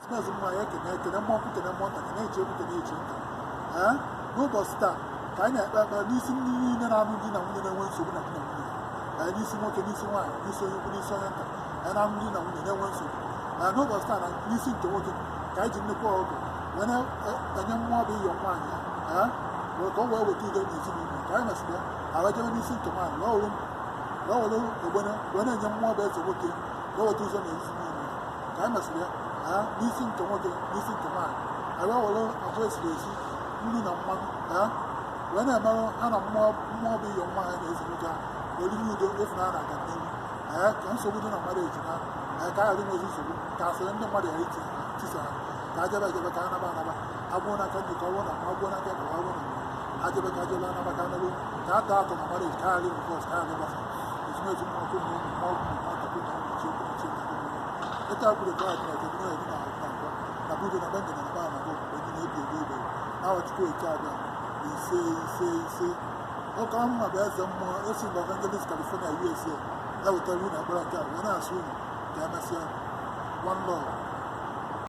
Ezumezu mmụọ anyị ekene, ekene mmụọ ukwu, kene mmụọ nta, kene echi ekwu, kene echi nta. Ee, n'ụbọchị taa ka anyị na-ekpe ekpere n'isi ndị niile na-anụ di na nwunye na-enwe nsogbu na di na nwunye. Ee, n'isi nwoke, n'isi nwaanyị, n'isi onye ukwu, n'isi onye nta, anyị na-anụ di na nwunye na-enwe nsogbu. Ee, n'ụbọchị taa na n'isi nke nwoke ka anyị ji nnukwu ọgụ wee na-enye mmụọ bụ ịyọ nwaanyị ya. Ee, wee ka o wee weta udo n'ezinụlọ. Ka anyị mesịrị ya, anyị jebe n'isi nke nwaanyị, wee were ogbene wee na-enye mmụọ bụ eze nwoke ka o weta ụzọ n'ezinụlọ ya. Ka anyị mesịrị ya, ee, n'isi nke nwoke, n'isi nke nwaanyị, anyị wee were ahụ esiri esi, nnu na mmanụ, ee, wee na-emerụ ha na mmụọ, mmụọ bụ ịyọ nwaanyị na eze nwoke ahụ oriri udo, ịfụnanya na agamnihu. Ee, ka nsogbu dị na mmadụ ejima, ee, ka a ghara inwezi nsogbu, ka asịrị ndị mmadụ ghara iti ha tisa ha, ka ajebe ejebe, ka anaba anaba, agwụ n'aka ndị ka ọ bụrụ na ma agwụ n'aka ka ọ bụrụ na ma ajebe, ka ajebe anaba, ka anaruo, ka a taa atọ na mmadụ, ka a ghara ịbụ bọs, ka a ghara ịgbasa ezumezu mmụọ kwụ na ụmụ mmụọ kwụ na ntakwu na ụmụ chi okwu na chi ntakwu na ụmụ ịta akwụrụ ka adị na eke na edi na ahụ na nkwọ na budo na bende na ba na bụ mgbe ndị na-ebi ebi ebe na awa Chukwu eke abịa. Ise, ise, ise. Ụka ọmụma bụ eze mmụọ esi Los Angeles, California, USA, ewetara unu ekpere nke a wee na-asị unu ka emesịa. One love.